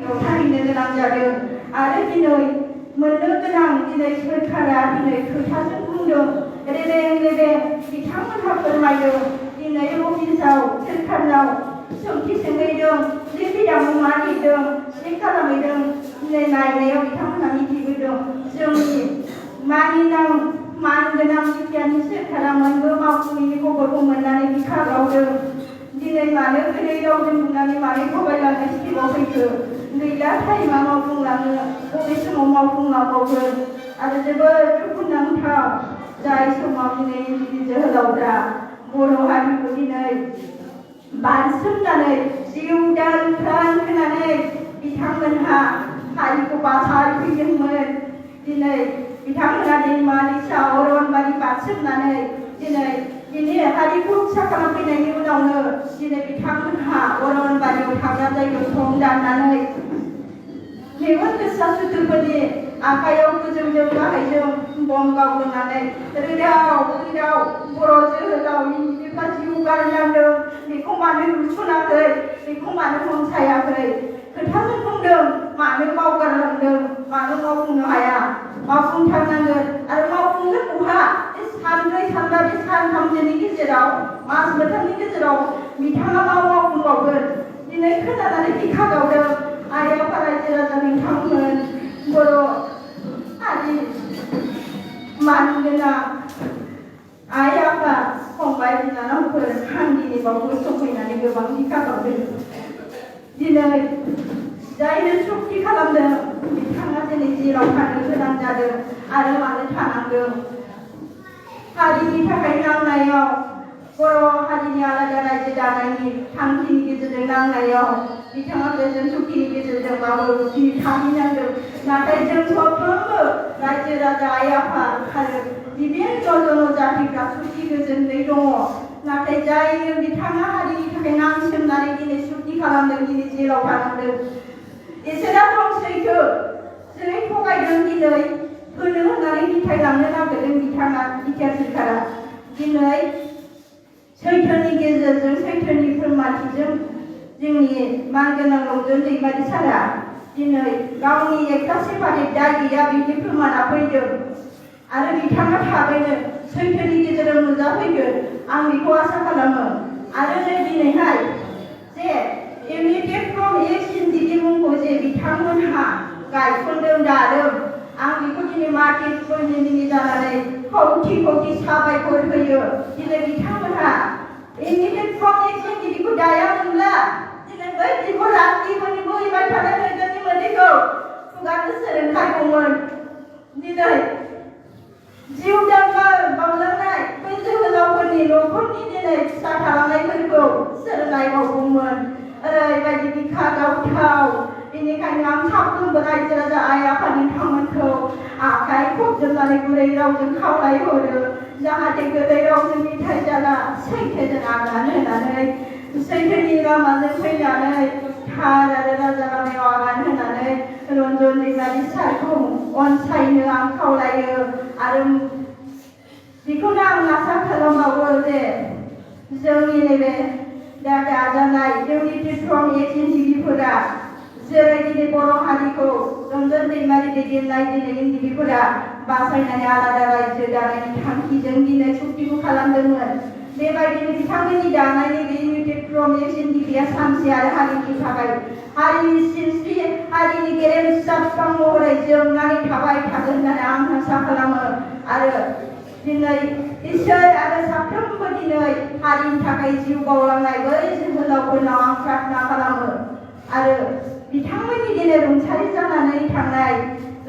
थाहैनो गोनां जादों आरो दिनै मोननो गोनां दिनै सोरखारा दिनै खोथाजों बुंदों रेबें बिथांमोनहा फोरमायदों दिनै अफिसाव सोरखारनाव सोंथि सोंहैदों लिरबिदांआव मा लिरदों चेक खालामहैदों दिनै नायनायाव बिथांमोनहा मिथिबोदों जोंनि मानिनां मानगोनां बिटिआरनि सोरखारा मोनबो मावफुंयैनि खबरखौ मोननानै बिखा गावदों दिनै मानो गोदै रावजों बुंनानै मानो थगायलांनाय स्टेपआव फैखो गैला टाइमा मावफुंलाङो बबे समाव मावफुंलांबावगोन आरो जोबोद दुखुनांथाव जाय समाव दिनै जोहोलावफ्रा बर' हारिखौ दिनै बारसोमनानै जिउ दान प्राण होनानै बिथांमोनहा हारिखौ बासायफैदोंमोन दिनै बिथांमोना दैमा दैसा अरनबारि बारसोमनानै दिनै हारिखौ रैखा खालामफैनायनि उनावनो दिनै बिथांमोनहा अरनबारियाव थाग्रा जायगायाव थं दाननानै मेगन गोसा सुथुरफोरनि आखाइयाव गोजौजों गाहायजों बम गावदोंनानै रोदाव बर' जोहोलाव इन्दिफ्रा जिउ गारलांदों बेखौ मानो नुसनाखै बेखौ मानो हमसायाखै खोथाजों बुंदों मानो बावगारलांदों मानो मावफुंनो हाया मावफुंथारनांगोन आरो मावफुंगोन बहा सानब्रै सानबा बे सानथामसोनि गेजेराव मास मोनथामनि गेजेराव बिथाङा मा मावफुंबावगोन दिनै खोनानानै बिखा गावदों आइ आफा रायजो राजा नोंथांमोन बर' हारि मानगोनां आइ आफा फंबाय बिनानावफोर आं दिनै बावबो सफैनानै गोबां बिखा गावदों दिनै जायनो सक्ति खालामदों बिथाङा दिनै जेराव थानो गोनां जादों आरो मानो थानांदों हारिनि थाखाय नांनायाव बर' हारिनि आलादा रायजो दानायनि थांखिनि गेजेरजों नांनायाव बिथाङा गोजोन सक्तिनि गेजेरजोंबाबो थाहैनांदों नाथाय जों साफ्रोमबो रायजो राजा आइ आफा आरो बिभिन्न जनजातिफ्रा सुखि गोजोनै दङ नाथाय जायनो बिथाङा हारिनि थाखाय नांसोमनानै दिनै सक्ति खालामदों दिनै जेराव थानांदों इसोरा दं सैथो जेरै थगायदों दिनै होनो होननानै मिथाइ लांनो नागिरदों बिथाङा बिटिआर सोरखारा दिनै सैथोनि गेजेरजों सैथोनि फोरमायथिजों जोंनि मानगोनां रंजन दैमारि सारा दिनै गावनि एकटा सेपारेट दाय गैया बिनि फोरमाना फैदों आरो बिथाङा थाबैनो सैथोनि गेजेरजों नुजाफैगोन आं बेखौ आसा खालामो आरो नै दिनैहाय जे इउनाइटेड फ्रम एक्स एनडिपि मुंखौ जे बिथांमोनहा गायसनदों दादों आं बेखौ दिनै मार्टिन प्रनिनि जानानै खौथि साबायखर होयो दिनै बिथांमोनहा इउनाइटेड फ्रम एक्स एनडिपिखौ दायामोनब्ला दिनै बै बिखौ राजनिफोरनि बोहैबाय थानाय मेगननि मोदैखौ खुगानो सोलोंथायगौमोन दिनै जिउ दानबा बावलांनाय बै जोहोलावफोरनि न'खरनि दिनै फिसा थालांनायफोरखौ सोलोंनायबावगौमोन ओरैबायदि बिखा गावथाव बेनिखायनो आं साफ्रोमबो रायजो राजा आइ आफा नोंथांमोनखौ आखाइ खबजोबनानै गुरै रावजों खावलायहरो जाहाथे गोदै रावजों मिथाइ जाला सैथोजों आगान होनानै सैथोनि लामाजों फैनानै थार आरो राजा लामायाव आगान होनानै रन्जन दैमारि सारखौ अनसायनो आं खावलायो आरो बेखौनो आं आसा खालामबावो जे जोंनि नैबे दा दाजानाय इउनाइटेड फ्रम एक्स एनडिपिफोरा जेरै दिनै बर' हारिखौ रन्जन दैमारि दैदेननाय दिनै एनडिपिफोरा बासायनानै आलादा रायजो दानायनि थांखिजों दिनै सक्तिखौ खालामदोंमोन बेबायदिनो बिथांमोननि दानायनि बे इउनाइटेड फ्रम एक्स एनडिपिआ सानसे आरो हारिनि थाखाय हारिनि सिनस्रि हारिनि गेरेमसा बिफां महरै जोंनानै थाबाय थागोन होननानै आं आसा खालामो आरो दिनै इसोर आरो साफ्रोमबो दिनै हारिनि थाखाय जिउ बावलांनाय बै जोहोलावफोरनाव आं प्रार्थना खालामो आरो बिथांमोननि दिनै रुंसारि जानानै थांनाय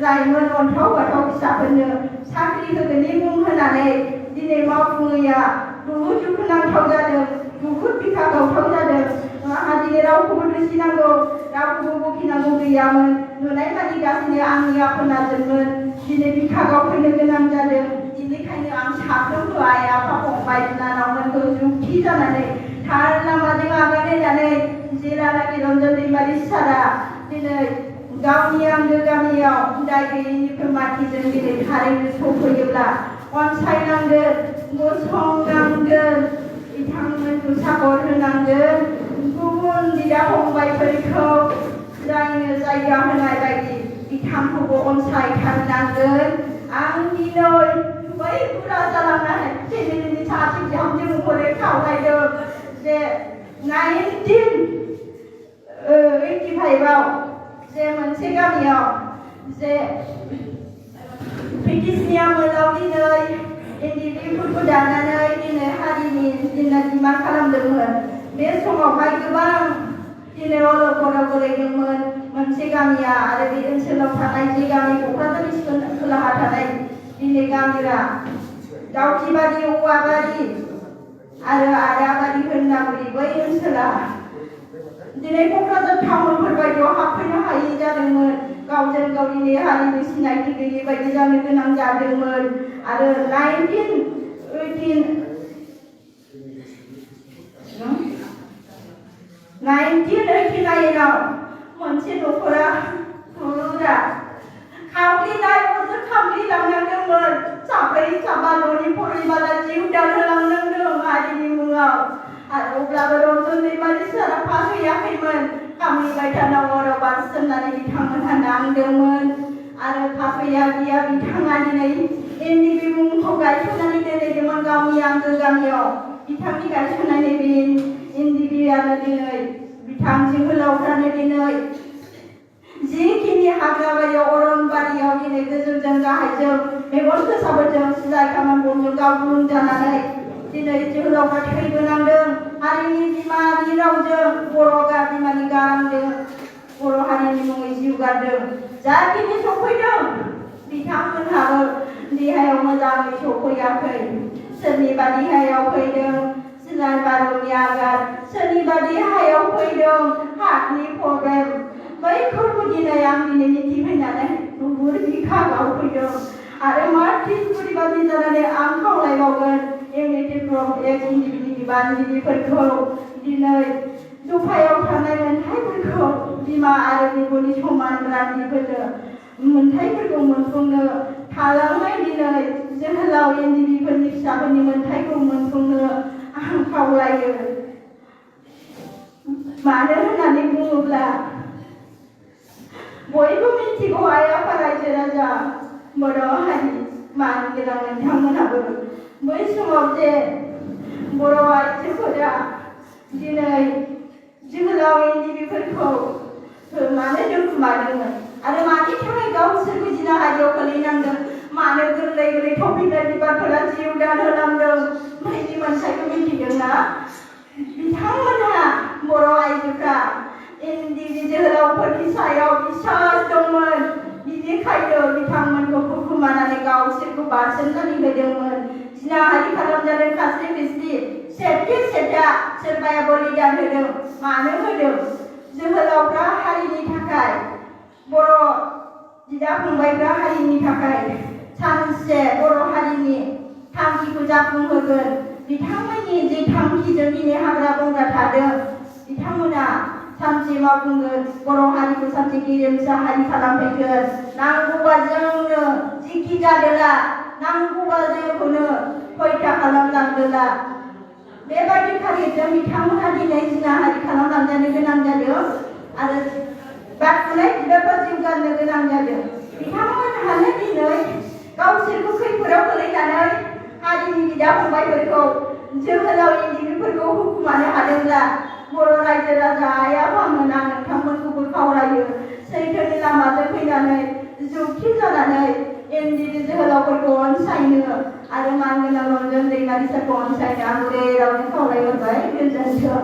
लाइमोन अनथाव बाथाव फिसाफोरनो साख्रि होगोननि मुं होनानै दिनै मावफुङैया बहुद दुखुनांथाव जादों बहुद बिखा गावथाव जादों आंहा दिनै रावखौबो दुसिनांगौ रावखौबो बखिनांगौ गैयामोन नुनाय मानि गासैनो आंनि आफोनाजोंमोन दिनै बिखा गावफैनो गोनां जादों बेनिखायनो आं साफ्रोमबो आइ आफा फंबाय बिनानावमोनखौ जुक्ति जानानै थार लामाजों आगान होनानै जेरालाखि रन्जन दैमारि सारा दिनै गावनि आंगो गामियाव दाय गैयैनि फोरमायथिजों दिनै थारैनो सफैयोब्ला अनसायनांगोन गसंनांगोन बिथांमोनखौ सापर्ट होनांगोन गुबुन बिदा फंबायफोरखौ जायनो जाय जायगा होनाय बायदि बिथांखौबो अनसायथारनांगोन आं दिनै बै बुरा जालांनाय फेमिलिनि सासे बिहामजो महरै खावलायदों जे 1985 आव जे मोनसे गामियाव जे ब्रिटिशनिया मोनाव दिनै इन्दिफोरखौ दानानै दिनै हारिनि दिनै डिमान्ड खालामदोंमोन बे समावहाय गोबां दिनै अलखदाव गोलैदोंमोन मोनसे गामिया आरो बे ओनसोलाव थानाय जे गामि क'क्राझारनि खोलाहा थानाय दिनै गामिया दाउखिबारि औवाबारि आरो आदाबारि होननांगौ बै ओनसोला दिनै क'क्राझार टाउनफोर बायदियाव हाबफैनो हायि जादोंमोन गावजों गाव दिनै हारिनि सिनायथि गैयै बायदि जानो गोनां जादोंमोन आरो 1989 आव मोनसे न'खरा हुरुरा खामग्लिनाय अरजों खामग्लिलांनांदोंमोन साब्रै साबा न'नि परिबारा जिउ दानहोलांनांदों हारिनि मुङाव आरो अब्लाबो रन्जन दैमारि सारा फाहैयाखैमोन खामग्लिबाय थानाय अराव बारसोमनानै बिथांमोनहा नांदोंमोन आरो फाहैया गैया बिथाङा दिनै एनडिबि मुंखौ गायसननानै दोनदोंमोन गावनि आंगो गामियाव बिथांनि गायसननाय नैबे एनडिबिआनो दिनै बिथां जोहोलावफ्रानो दिनै जिखिनि हाग्राबारियाव अरनबारियाव दिनै गोजौजों गाहायजों मेगन फोसाबोजों सिलाय खामान बमजों गावगुरुं जानानै दिनै जोहोलावफ्रा थैबोनांदों हारिनि बिमानि रावजों बर' बिमानि गारांजों बर' हारिनि मुङै जिउ गारदों जाखिनि सफैदों बिथांमोनहाबो देहायाव मोजाङै सफैयाखै सोरनिबा देहायाव फैदों सिलाय बारुनि आघात सोरनिबा देहायाव फैदों हार्टनि प्रब्लेम बैफोरखौ दिनै आं दिनै मिथिफैनानै गुबुन बिखागाव फैदों आरो मार्टिन बादि जानानै आं खावलायबावगोन इउनिटि फ्रम एक्स इन्डिभिजुवेल बानगिरिफोरखौ दिनै दफायाव थानाय मोनथायफोरखौ बिमा आरो बिब'नि समान रानदिफोरनो मोनथायफोरखौ मोनफुंनो थालांनाय दिनै जोहोलाव इन्दिबिफोरनि फिसाफोरनि मोनथायखौ मोनफुंनो आं खावलायो मानो होननानै बुङोब्ला बयबो मिथिगौ आइ आफा रायजो राजा बर' हारि मान गोनां नोंथांमोनाबो बै समाव जे बर' आइजोफोरा दिनै जोहोलाव इन्दिबिफोरखौ मानो दोनखुमादोंमोन आरो मानि थाखाय गावसोरखौ जिनाहारियाव गोलैनांदों मानो गोरलै गोरलै थफिनाय बिबारफोरा जिउ दानहोलांदों बैनि मोनथायखौ मिथिदोंना बिथांमोनहा बर' आइजोफ्रा इन्दिनि जोहोलावफोरनि सायाव बिसास दंमोन बिनिखायनो बिथांमोनखौ हुखुमानानै गावसोरखौ बारसोमनानै होदोंमोन जिनाहारि खालामजादों खास्रि बिस्रि सेथि सेथा सोरबाया बलिदान होदों मानो होदों जोहोलावफ्रा हारिनि थाखाय बर' बिदा फंबायफ्रा हारिनि थाखाय सानसे बर' हारिनि थांखिखौ जाफुंहोगोन बिथांमोननि जे थांखिजों दिनै हाग्रा बंग्रा थादों बिथांमोना सानसे मावफुंगोन बर' हारिखौ सानसे गेरेमसा हारि खालामफैगोन नांगौबा जोंनो जिखि जादोला नांगौबा जोंखौनो हयथा खालामलांदोला बेबायदि खारिजों बिथांमोनहा दिनै जिनाहारि खालामलांजानो गोनां जादों आरो बारफुनाय बिबारफोर जिउ गारनो गोनां जादों बिथांमोनहानो दिनै गावसोरखौ खैफोदाव गोलैनानै हारिनि बिदा फंबायफोरखौ जोहोलाव इन्दिबिफोरखौ हुखुमानो हादोंब्ला बर' रायजो राजा आइ आफामोना नोंथांमोनखौबो खावलायो सैथोनि लामाजों फैनानै जुक्ति जानानै इन्दिनि जोहोलावफोरखौ अनसायनो आरो मानगोनां रन्जन दैमारि सारखौ अनसायनो आं बे रावजों खावलायहरबाय गोजोन्थों